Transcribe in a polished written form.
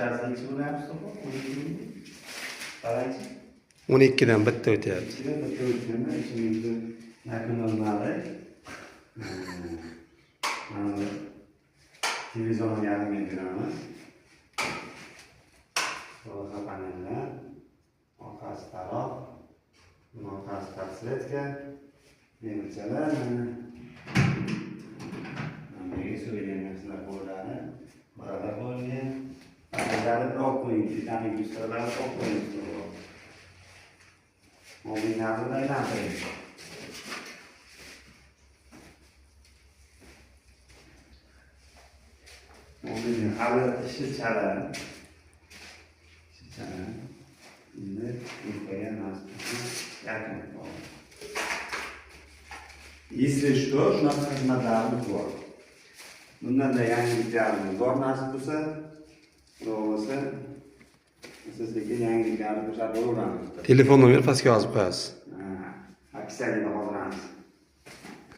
Площадка si nechi bo'lyapti, Sopol? 12 ming? Qarangchi. 12 dan bitta o'tyapti. Ichida bitta o'tganda ichimizda yakun. Mana bu televizorni yarimga beramiz. So'ra panellar, orqasi taroq, buni orqasi подсветка, mebelchalar, mana. Mana bu yerga so'yilgan narsalar qo'yiladi, biralar qo'yilgan. Panellari olib qo'ying, Titanik lyustralarni olib qo'ying. Mobillarni aylantiring. Mobilni hali ishi chala. Ishi chala. Endi ertaga nasib qilsa yakun qilamiz. Если что, shunaqa xizmatlarimiz bor. Bundan-da yangiliklarimiz bor nasib bo'lsa, Xudo xohlasa, sekin yangiliklarni ko'rsatib boraveramiz. Telefon nomer pastga yozib qo'yasiz. Ha, описание da qoldiramiz.